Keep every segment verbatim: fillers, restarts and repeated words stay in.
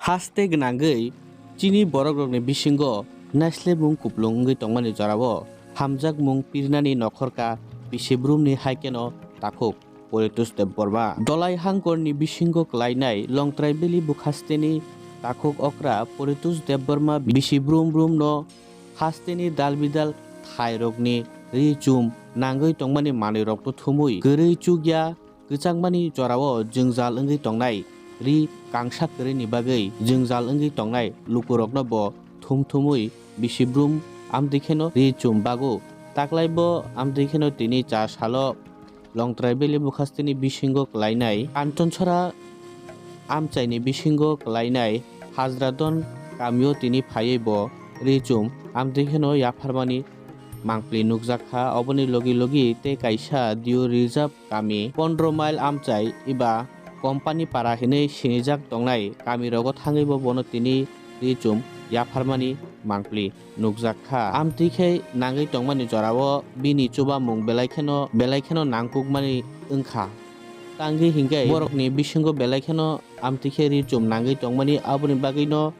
Haste gwnangwi chini borokrokni bisingo naislemung kuplung wngwi tongmani jorao hamjakmung pirnani nokhorka bisi brumni hai kheno takhuk Poritos Debbarma. Dolai hangkorni bisingo klainai Longtrai Valley bukhasteni takhuk okra Poritos Debbarma bisi brum brumno hasteni dalbidal thairokni ri chum nangwi tongmani manwirokno thumwi kwrwi chukya kwchangmani jorao jwngjal wngwi tongnai ri kangsa kwrwini bagwi jwngjal wngwi tongnai lukurokno bo thum thumwi bisi brum amtwi kheno ri chum bago. Taklai bo amtwi kheno tini cha salo Longtrai Valley bukhasteni bisingo klainai Kanchonchora amchaini bisingo klainai Hajradon kamio tini phaiwi bo ri chum amtwi kheno yapharmani mangpli nukjak kha. Oboni logi logi tei kaisa Dew Reserve kami pondro mile amchai eba Company Para hinwi sinijak tongnai kamirogo thangwi bo bono tini ri chum yapharmani mangpli nukjak kha. Amtwi khe nangwi tongmani jorao bini chubamung belai kheno, belai kheno nangkukmani wngkha. Tangwi hinkhe borokni bisingo belai kheno amtwi khe ri chum nangwi tongmani, aboni bagwino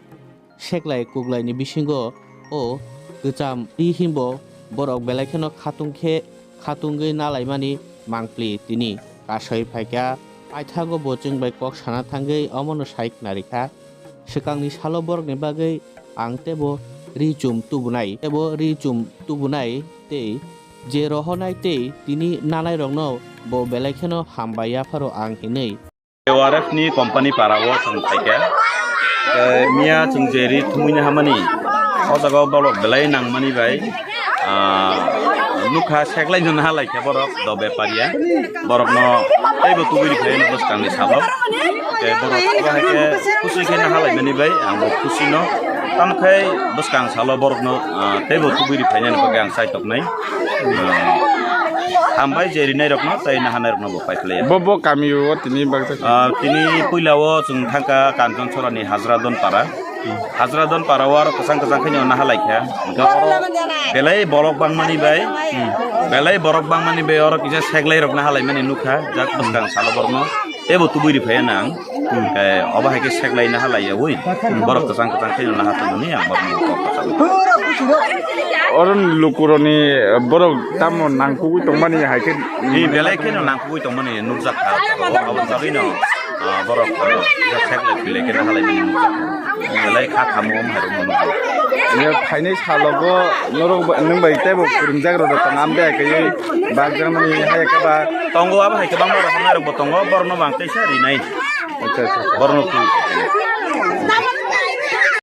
seklai kuklaini bisingo o kwcham ri himbo borok belai kheno khatung khe khatungwi nalaimani mangpli tini kasoi phaikha. Paithago bo chwng bai kok sana thangwi omono sai khnarikha. Swkangni salo borokni bagwi ang teibo ri chum tubunai, teibo ri chum tubunai tei je rohornai tei tini nanairokno bo belai kheno hambai yapharo ang hinwi. O R F ni company para o chwng phaikha. Tei miya chwng je ri thumui nahamani, o jaga o borok belai nangmani bai, ah, nukha seklai no naha laikha borok do bepariya. Borokno teibo tubui rikha bwskangni salo. Tei borok bo hai khe kuchwi khe naha laimani bai ang bo kuchwi no. Tamo khe bwskang salo borokno, ah, teibo tubui rikha nani bagwi ang chai toknai. Ah, hambai je rinairokno tei nahanairokno bo pai phlaiya. Bo, bo kami o tini bagwi. Ah, tini puila o chwng thangkha Kanchonchora ni Hajradon para. Hajradon para o aro kwchang kwchang khe no naha laikha. Hwnkhe oro belai borok bangmani bai, belai borok bangmani bai oro kisa seklai rok naha laimani nukha, jak bwskang salo borokno teibo tubui ri phaiya nang. Hwnkhe obo hai khe seklai naha laiya ui, borok kwchang kwchang khe no naha tongmani ang borokno kok kwchang. Oro lukurokni borok tamo nangkukgwi tongmani hai khe. Ni belai khe no nangkukgwi tongmani nukjak kha, abo bagwi no. Ah, borok, ah, kisa seklai philai khe naha laimani nukjak. Belai kha khamu o mairum no nukjak. Ye phainai salogo norok ba, nwng bai teibo kwrwngjak rok tong am de kaiwi bakjakmani hai khe ba. Tongo abo hai khe bangma rok hamnai rok bo tongo, borok no bo ang teisa rinai. Acha, acha, acha. Borok no twi.